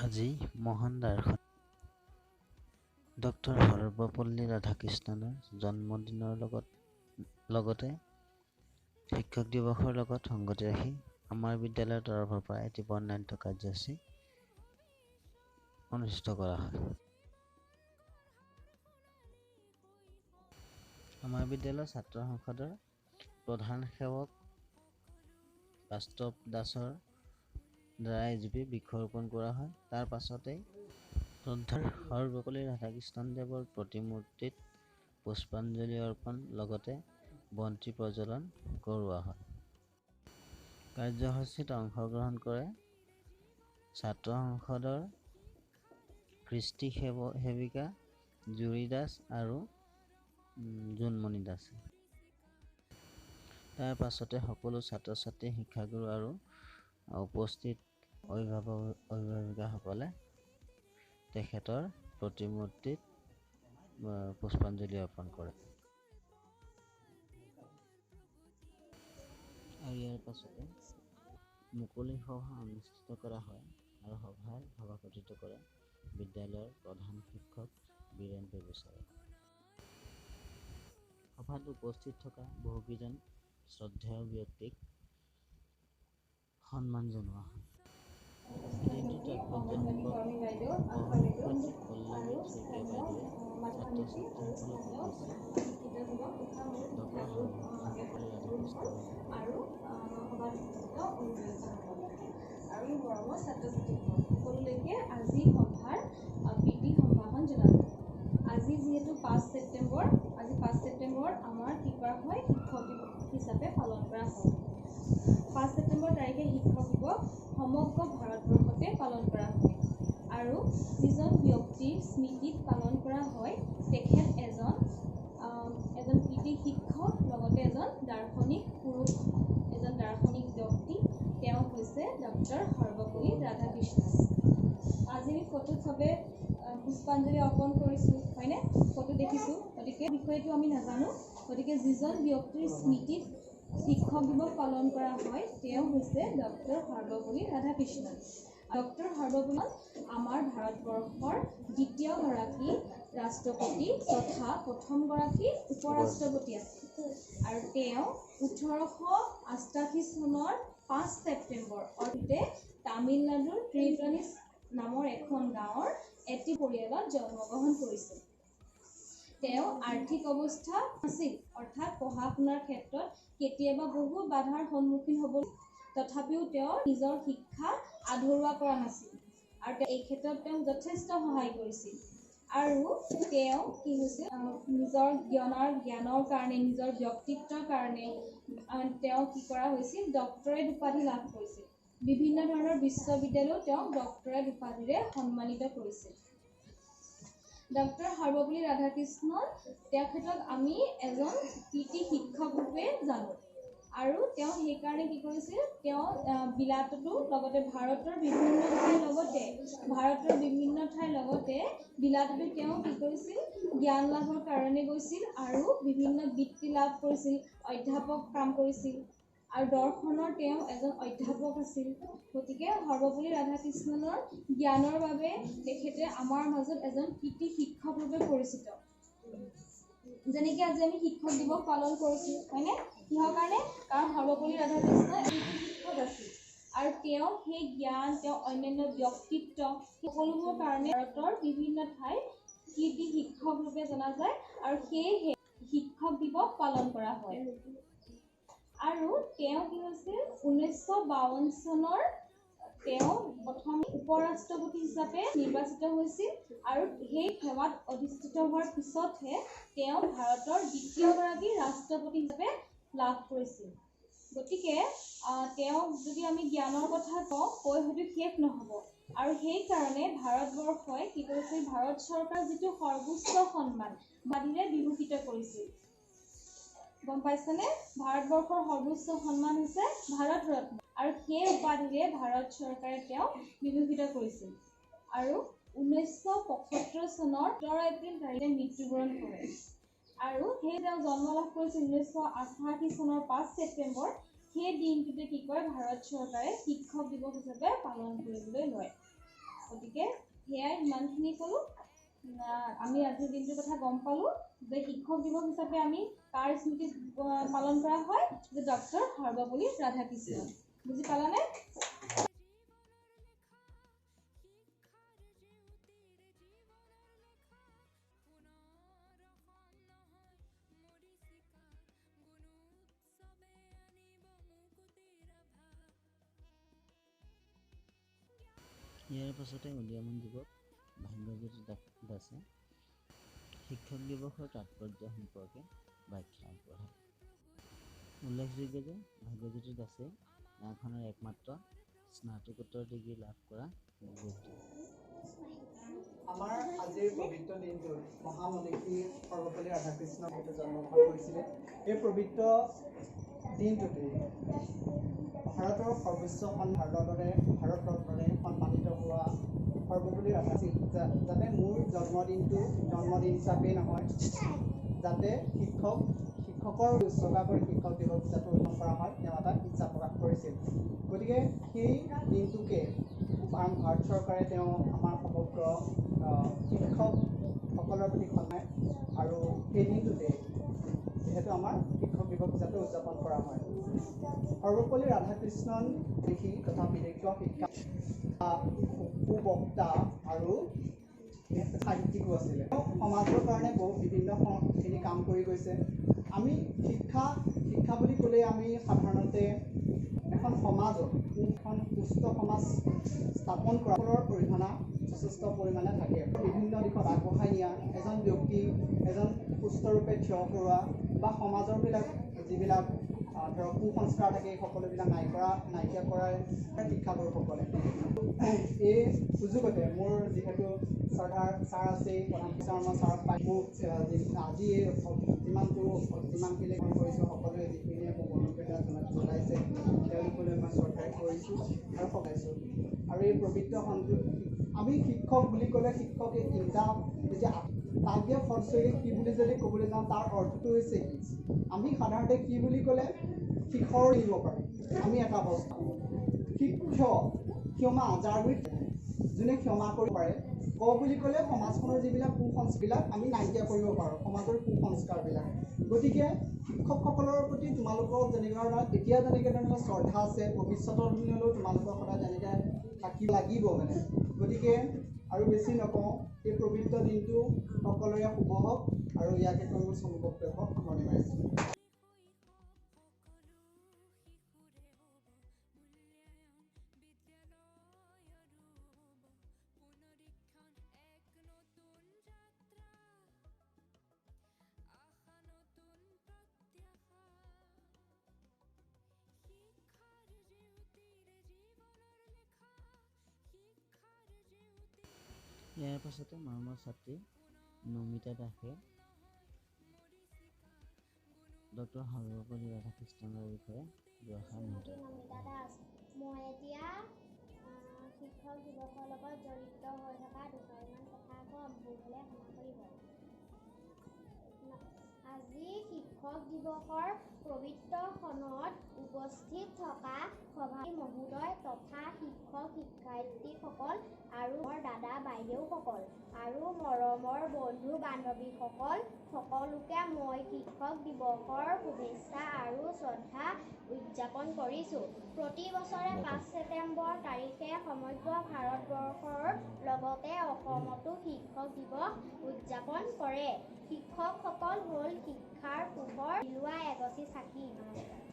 আজি মহান দাৰ্শনিক ডক্টৰ সৰ্বপল্লী ৰাধাকৃষ্ণনৰ জন্মদিনৰ লগতে শিক্ষক দিৱসৰ লগত সংগতি ৰাখি আমাৰ বিদ্যালয়ৰ তৰফৰ পৰা এটি বৰ্ণাঢ্য কাৰ্যসূচী অনুষ্ঠিত কৰা হয়। আমাৰ বিদ্যালয়ৰ ছাত্ৰ সংসদৰ প্ৰধান সেৱক বাস্তৱ দাসৰ দ্বাৰা এজুপি বৃক্ষৰোপণ কৰা হয়। তাৰ পাছতেই শ্ৰদ্ধাৰ সৰ্বপল্লী ৰাধাকৃষ্ণন দেৱৰ প্ৰতিমূৰ্তিত পুষ্পাঞ্জলি অৰ্পণ লগতে বন্তি প্ৰজ্বলন কৰোৱা হয়। কাৰ্যসূচীত অংশগ্ৰহণ কৰে ছাত্ৰ সংসদৰ কৃষ্টি সেৱিকা জুৰি দাস আৰু জোনমণি দাসে। তাৰ পাছতে সকলো ছাত্ৰ ছাত্ৰী, শিক্ষাগুৰু আৰু উপস্থিত অভিভাৱক অভিভাৱিকাসকলে তেখেতৰ প্ৰতিমূৰ্তিত পুষ্পাঞ্জলি অৰ্পণ কৰে। আৰু ইয়াৰ পাছতে মুকলি সভা অনুষ্ঠিত কৰা হয় আৰু সভাৰ সভাপতিত্ব কৰে বিদ্যালয়ৰ প্ৰধান শিক্ষক বীৰেণ পেগু ছাৰে। সভাত উপস্থিত থকা বহুকেইজন শ্ৰদ্ধেয় ব্যক্তিক সন্মান জনোৱা হয়। দিনটোৰ তাৎপৰ্য কৰ্মী সম্পৰ্কে বাইদেউ, আশা বাইদেউ সহশিক্ষয়িত্ৰী পল্লৱী আৰু শইকীয়া স্থানীয় বাইদেৱে ছাত্ৰ মাতৃ ছাত্ৰীসকলক উদ্দেশ্যি শিক্ষিত যুৱক তথা মোৰ ডক্টৰ শিক্ষাগুৰু সৰ্বপল্লী গুৰুসকল ৰাধাকৃষ্ণনৰ আৰু সভাত উপস্থিত অভিভাৱিকাসকল আৰু মোৰ মৰমৰ ছাত্ৰ ছাত্ৰীসকল, সকলোলৈকে আজি সভাৰ প্ৰীতি সম্ভাষণ জনালোঁ। আজি যিহেতু 5 ছেপ্টেম্বৰ, আজি 5 ছেপ্টেম্বৰত আমাৰ কি কৰা হয়, শিক্ষক দিৱস হিচাপে পালন কৰা হয়। 5 ছেপ্টেম্বৰ তাৰিখে শিক্ষক দিৱস সমগ্ৰ ভাৰতবৰ্ষতে পালন কৰা হয় আৰু যিজন ব্যক্তিৰ স্মৃতিত পালন কৰা হয় তেখেত এজন এজন কৃতি শিক্ষক, লগতে এজন দাৰ্শনিক পুৰুষ, এজন দাৰ্শনিক ব্যক্তি। তেওঁ হৈছে ডক্টৰ সৰ্বপল্লী ৰাধাকৃষ্ণন। আজি আমি ফটোত চবে পুষ্পাঞ্জলি অৰ্পণ কৰিছোঁ, হয়নে? ফটো দেখিছোঁ, গতিকে বিষয়টো আমি নাজানো। গতিকে যিজন ব্যক্তিৰ স্মৃতিত শিক্ষক দিৱস পালন কৰা হয় তেওঁ হৈছে ডক্টৰ সৰ্বপল্লী ৰাধাকৃষ্ণন। ডক্টৰ সৰ্বপল্লী আমাৰ ভাৰতবৰ্ষৰ দ্বিতীয়গৰাকী ৰাষ্ট্ৰপতি তথা প্ৰথমগৰাকী উপ ৰাষ্ট্ৰপতি আছিল আৰু তেওঁ 1888 চনৰ 5 ছেপ্টেম্বৰ অৰ্থাৎ তামিলনাডুৰ ত্ৰিতনি নামৰ এখন গাঁৱৰ এটি পৰিয়ালত জন্মগ্ৰহণ কৰিছিল। তেওঁ আৰ্থিক অৱস্থা নাছিল, অৰ্থাৎ পঢ়া শুনাৰ ক্ষেত্ৰত কেতিয়াবা বহু বাধাৰ সন্মুখীন হ'ব, তথাপিও তেওঁ নিজৰ শিক্ষা আধৰুৱা কৰা নাছিল আৰু এই ক্ষেত্ৰত তেওঁক যথেষ্ট সহায় কৰিছিল। আৰু তেওঁ কি হৈছে, নিজৰ জ্ঞানৰ কাৰণে, নিজৰ ব্যক্তিত্বৰ কাৰণে তেওঁ কি কৰা হৈছিল, ডক্টৰেট উপাধি লাভ কৰিছিল। বিভিন্ন ধৰণৰ বিশ্ববিদ্যালয়েও তেওঁক ডক্টৰেট উপাধিৰে সন্মানিত কৰিছিল। ডক্টৰ সৰ্বপল্লী ৰাধাকৃষ্ণন তেখেতক আমি এজন কৃতি শিক্ষক ৰূপে জানো আৰু তেওঁ সেইকাৰণে কি কৰিছিল, তেওঁ বিলাততো লগতে ভাৰতৰ বিভিন্ন ঠাইৰ লগতে বিলাততো তেওঁ কি কৰিছিল, জ্ঞান লাভৰ কাৰণে গৈছিল আৰু বিভিন্ন বৃত্তি লাভ কৰিছিল, অধ্যাপক কাম কৰিছিল আৰু দৰ্শনৰ তেওঁ এজন অধ্যাপক আছিল। গতিকে সৰ্বপল্লী ৰাধাকৃষ্ণনৰ জ্ঞানৰ বাবে তেখেতে আমাৰ মাজত এজন কৃতি শিক্ষক ৰূপে পৰিচিত। যেনেকৈ আজি আমি শিক্ষক দিৱস পালন কৰিছোঁ, হয়নে? কিহৰ কাৰণে? কাৰণ সৰ্বপল্লী ৰাধাকৃষ্ণন এজন শিক্ষক আছিল আৰু তেওঁ সেই জ্ঞান, তেওঁ অন্যান্য ব্যক্তিত্ব সকলোবোৰ কাৰণে ভাৰতৰ বিভিন্ন ঠাইত কৃতি শিক্ষক ৰূপে জনা যায় আৰু সেয়েহে শিক্ষক দিৱস পালন কৰা হয়। আৰু তেওঁ কি হৈছিল, 1952 চনৰ তেওঁ প্ৰথম উপ ৰাষ্ট্ৰপতি হিচাপে নিৰ্বাচিত হৈছিল আৰু সেই সেৱাত অধিষ্ঠিত হোৱাৰ পিছতহে তেওঁ ভাৰতৰ দ্বিতীয়গৰাকী ৰাষ্ট্ৰপতি হিচাপে লাভ কৰিছিল। গতিকে তেওঁক যদি আমি জ্ঞানৰ কথা কওঁ, কৈ হয়তো শেষ নহ'ব আৰু সেইকাৰণে ভাৰতবৰ্ষই কি কৰিছিল, ভাৰত চৰকাৰ যিটো সৰ্বোচ্চ সন্মান উপাধিৰে বিভূষিত কৰিছিল। গম পাইছেনে? ভাৰতবৰ্ষৰ সৰ্বোচ্চ সন্মান হৈছে ভাৰত ৰত্ন আৰু সেই উপাধিৰে ভাৰত চৰকাৰে তেওঁক বিভূষিত কৰিছিল আৰু 1975 চনৰ 17 এপ্ৰিল তাৰিখে মৃত্যুবৰণ কৰে। আৰু সেই তেওঁ জন্ম লাভ কৰিছিল 1988 চনৰ 5 ছেপ্টেম্বৰ, সেই দিনটোতে কি কৰে, ভাৰত চৰকাৰে শিক্ষক দিৱস হিচাপে পালন কৰিবলৈ লয়। গতিকে সেয়াই ইমানখিনি ক'লোঁ। আমি আজিৰ দিনটোৰ কথা গম পালোঁ যে শিক্ষক দিৱস হিচাপে আমি কাৰ স্মৃতিত পালন কৰা হয়, যে ডক্টৰ সৰ্বপল্লী ৰাধাকৃষ্ণন। বুজি পালানে? ইয়াৰ পাছতে উদীয়মান যুৱক ভাগ্যজ্যোতি দাসে শিক্ষক দিৱসৰ তাৎপৰ্য সম্পৰ্কে ব্যাখ্যা আগবঢ়ায়। উল্লেখযোগ্য যে ভাগ্যজ্যোতি দাসে গাঁওখনৰ একমাত্ৰ স্নাতকোত্তৰ ডিগ্ৰী লাভ কৰা ব্যক্তি। আমাৰ আজিৰ পবিত্ৰ দিনটোত মহামনীষী সৰ্বপল্লী ৰাধাকৃষ্ণ জন্মগ্ৰহণ কৰিছিলে। এই পবিত্ৰ দিনটোতে ভাৰতৰ সৰ্বোচ্চ ভাৰতৰ ভাৰত ৰত্নৰে সন্মানিত হোৱা সৰ্বপল্লী ৰাধাকৃষ্ণ, যাতে মোৰ জন্মদিনটো জন্মদিন হিচাপেই নহয়, যাতে শিক্ষকৰ উৎসৰ্গা কৰি শিক্ষক দিৱস হিচাপে উদযাপন কৰা হয়, তেওঁ এটা ইচ্ছা প্ৰকাশ কৰিছিল। গতিকে সেই দিনটোকে ভাৰত চৰকাৰে তেওঁ আমাৰ সমগ্ৰ শিক্ষকসকলৰ প্ৰতি সন্মান আৰু সেই দিনটোতে যিহেতু আমাৰ শিক্ষক দিৱস হিচাপে উদযাপন কৰা হয়। সৰ্বপল্লী ৰাধাকৃষ্ণন কৃষি তথা বিশেষজ্ঞ শিক্ষা সুবক্তা আৰু সাহিত্যিকো আছিলে। তেওঁ সমাজৰ কাৰণে বহু বিভিন্নখিনি কাম কৰি গৈছে। আমি শিক্ষা শিক্ষা বুলি ক'লে আমি সাধাৰণতে এখন সমাজত এখন সুস্থ সমাজ স্থাপন কৰাৰ অৰিহণা যথেষ্ট পৰিমাণে থাকে। বিভিন্ন দিশত আগবঢ়াই নিয়া এজন ব্যক্তি এজন সুস্থৰূপে থিয় কৰোৱা বা সমাজৰবিলাক যিবিলাক ধৰক কুসংস্কাৰ থাকে, এই সকলোবিলাক নাইকিয়া কৰাৰ শিক্ষাগুৰুসকলে। এই সুযোগতে মোৰ যিহেতু শ্ৰদ্ধাৰ ছাৰ আছেই, প্ৰধান শৰ্মা ছাৰক পাই মোক আজি এই যিমানখিনি গ্ৰহণ কৰিছোঁ, সকলোৱে যিখিনিয়ে মোক অনুপ্ৰেৰণা জনাইছে, তেওঁলোকলৈ মই শ্ৰদ্ধাই কৰিছোঁ আৰু সকাইছোঁ। আৰু এই পবিত্ৰ সংযোগ আমি শিক্ষক বুলি ক'লে শিক্ষক এই তিনিটা যেতিয়া তাক দিয়া ফলস্বৰূপে কি বুলি যদি ক'বলৈ যাওঁ, তাৰ অৰ্থটো হৈছে কি, আমি সাধাৰণতে কি বুলি ক'লে শিখৰ দিব পাৰি আমি এটা বস্তু শিক্ষ ক্ষমা, যাৰ গুৰিত যোনে ক্ষমা কৰিব পাৰে। ক বুলি ক'লে সমাজখনৰ যিবিলাক কুসংস্কাৰবিলাক আমি নাইকিয়া কৰিব পাৰোঁ, সমাজৰ কুসংস্কাৰবিলাক। গতিকে শিক্ষকসকলৰ প্ৰতি তোমালোকৰ যেনেকুৱা ধৰণৰ এতিয়া যেনেকৈ ধৰণৰ শ্ৰদ্ধা আছে, ভৱিষ্যতৰ দিনলৈও তোমালোকৰ সদায় তেনেকৈ থাকিব লাগিব মানে। গতিকে আৰু বেছি নকওঁ, এই পবিত্ৰ দিনটো সকলোৰে শুভ হওক আৰু ইয়াকে কৈ মোৰ চমু বক্তব্য সামৰণি মাৰিছোঁ। ইয়াৰ পাছতে মৰমৰ ছাত্ৰী নমিতা দাসে ডক্টৰ সৰ্বপল্লী ৰাধাকৃষ্ণনৰ বিষয়ে দুআষাৰ মন্তব্য। নমিতা দাস, মই এতিয়া শিক্ষক দিৱসৰ লগত জড়িত হৈ থকা দুষাৰিমান কথা ক'ম, ভুল হ'লে ক্ষমা কৰিব। আজি শিক্ষক দিৱসৰ পবিত্ৰ ক্ষণত উপস্থিত থকা সভাপতি মহোদয় তথা শিক্ষক শিক্ষয়িত্ৰীসকল আৰু মোৰ দাদা বাইদেউসকল আৰু মৰমৰ বন্ধু বান্ধৱীসকল, সকলোকে মই শিক্ষক দিৱসৰ শুভেচ্ছা আৰু শ্ৰদ্ধা উদযাপন কৰিছোঁ। প্ৰতি বছৰে 5 ছেপ্টেম্বৰ তাৰিখে সমগ্ৰ ভাৰতবৰ্ষৰ লগতে অসমতো শিক্ষক দিৱস উদযাপন কৰে। শিক্ষকসকল হ'ল শিক্ষাৰ পোহৰ বিলোৱা এগছি চাকি। নমস্কাৰ।